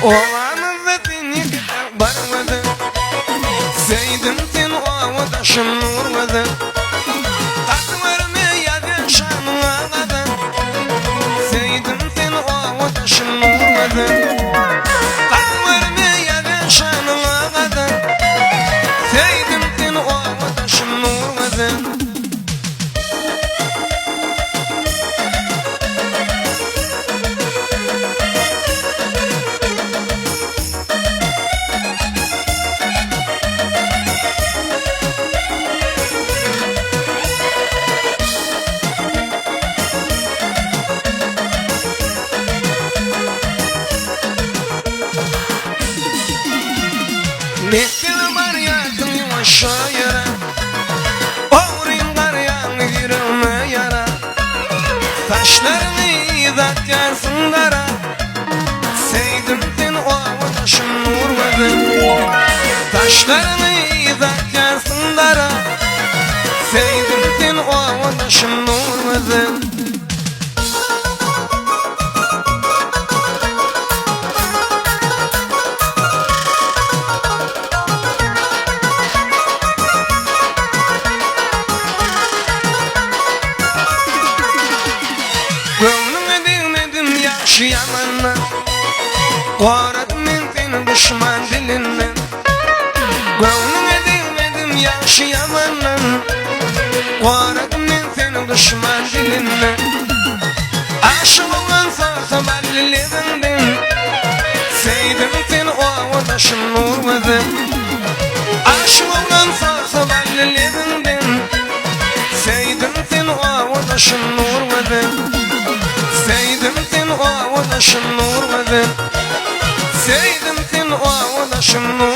Obamyzda sen ýeke-täk bar gözel. Söýdüm seni obadaşym Nurgözel. Gaty görme ýazýan şanyňa gazal. Söýdüm seni obadaşym Nurgözel. Gaty görme ýazýan şanyňa gazal. Söýdüm seni obadaşym Nurgözel. Mekdebe barýarsyň ýuwaşja ýöräp, Ogryn garýaň ýüregime ýara. Saçlaryňy yzartýarsyň gara, Söýdüm seni obadaşym Nurgözel. Saçlaryňy yzartýarsyň gara, Söýdüm seni obadaşym Nurgözel. Göwnüňe degmedim ýagşy ýamandan, Goradym men seni duşman dilinden. Göwnüňe degmedim ýagşy ýamandan, Goradym men seni duşman dilinden. Aşyk oglan sorsa bally lebiňden, Söýdüm seni owadaşym Nurgözel. Aşyk oglan sorsa bally lebiňden, Söýdüm seni owadaşym Nurgözel. Söýdüm seni owadaşym Nurgözel. Söýdüm seni owadaşym Nurgözel.